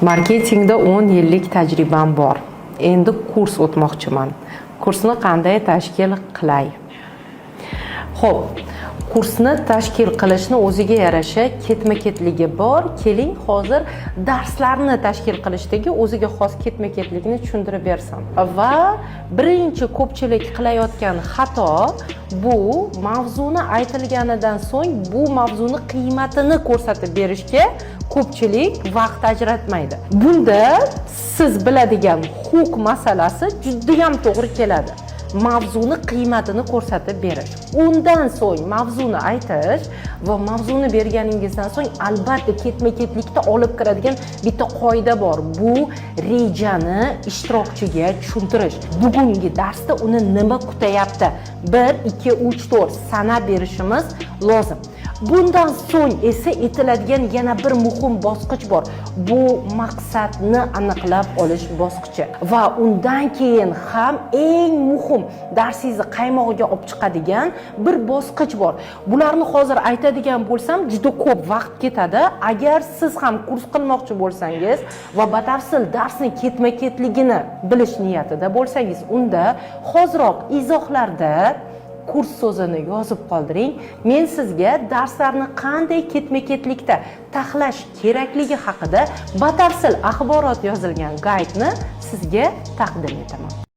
Marketingda 10 yillik tajribam bor. Endi kurs o'tmoqchiman. Kursni qanday tashkil qilay? Xo'p, kursni tashkil qilishni o'ziga yarasha ketma-ketligi bor. Keling, hozir darslarni tashkil qilishdagi o'ziga xos ketma-ketlikni tushuntirib bersam. Va birinchi ko'pchilik qilayotgan xato bu mavzuni aytilganidan so'ng bu mavzuni qiymatini ko'rsatib berishga ko'pchilik vaqt ajratmaydi. Bunda siz biladigan hook masalasi judayam to'g'ri keladi. Mavzuni qiymatini ko'rsatib berish. Undan so'ng mavzuni aytish va mavzuni berganingizdan so'ng albatta ketma-ketlikda olib kiradigan bitta qoida bor. Bu rejani ishtirokchiga tushuntirish. Bugungi darsda uni nima kutayapti? 1, 2, 3, 4 sanab berishimiz lozim. Bundan so'ng esa aytiladigan yana bir muhim bosqich bor. Bu maqsadni aniqlab olish bosqichi. Va undan keyin ham eng muhim, darsingizni qaymog'iga olib chiqadigan bir bosqich bor. Bularni hozir aytadigan bo'lsam, juda ko'p vaqt ketadi. Agar siz ham kurs qilmoqchi bo'lsangiz va batafsil darsni ketma-ketligini bilish niyatida bo'lsangiz, unda hoziroq izohlarda "kurs" so'zini yozib qoldiring. Men sizga darslarni qanday ketma-ketlikda taxlash kerakligi haqida batafsil axborot yozilgan gaydni sizga taqdim etaman.